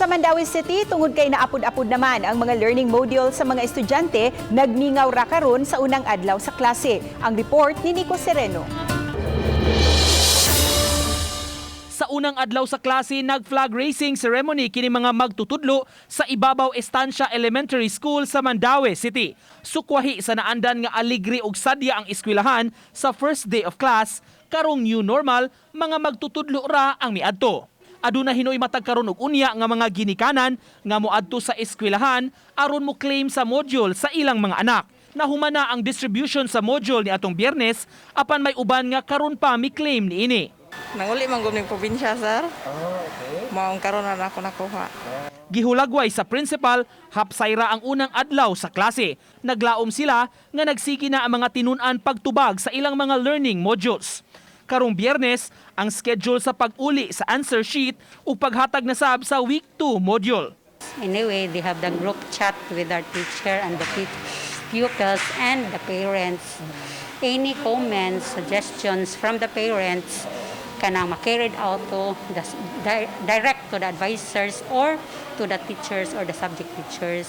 Sa Mandaue City, tungod kay naapod-apod naman ang mga learning module sa mga estudyante, nagmingaw ra karon sa unang adlaw sa klase. Ang report ni Nico Sereno. Sa unang adlaw sa klase, nag-flag raising ceremony kini mga magtutudlo sa Ibabaw Estancia Elementary School sa Mandaue City. Sukwahi sa naandan nga aligre ug sadya ang eskwelahan sa first day of class, karong new normal, mga magtutudlo ra ang miadto. Aduna hinoy matag karon og unya nga mga ginikanan nga moadto sa eskwelahan aron mo claim sa module sa ilang mga anak. Nahuman na ang distribution sa module ni atong Biyernes, apan may uban nga karon pa mi claim niini. Nanguli man gud ning probinsya, sir. Oh, okay. Maong karon na ako nakuha. Gihulagway sa principal, hapsayra ang unang adlaw sa klase. Naglaom sila nga nagsige na ang mga tinun-an pagtubag sa ilang mga learning modules. Karong Biyernes, ang schedule sa pag-uli sa answer sheet ug paghatag na sab sa week 2 module. Anyway, they have the group chat with our teacher and the pupils and the parents. Any comments, suggestions from the parents kanang ma-carried out to the direct to the advisors or to the teachers or the subject teachers.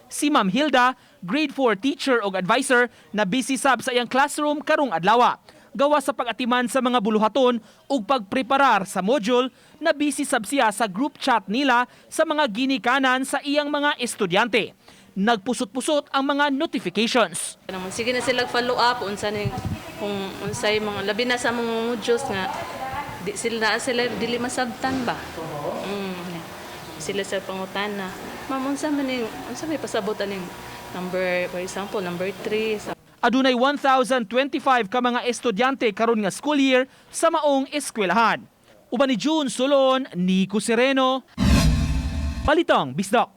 Si Ma'am Hilda, grade 4 teacher og advisor, na busy sab sa iyang classroom karong adlaw. Gawa sa pag-atiman sa mga buluhaton ug pagpreparar sa module, na busy sab siya sa group chat nila sa mga ginikanan sa iyang mga estudyante. Nagpusot-pusot ang mga notifications. Naman sige na sila follow up unsa ning kung unsay mga labi na sa mga modules nga di sila naa sila dili masabtan ba. Sila sa pangutana. Ma'am, unsa man ning unsa may pasabot aning number, for example, number 3 sa Adunay 1,025 ka mga estudyante karon nga school year sa maong eskwelahan. Uban ni June Solon, Nico Sereno. Balitang Bisdak.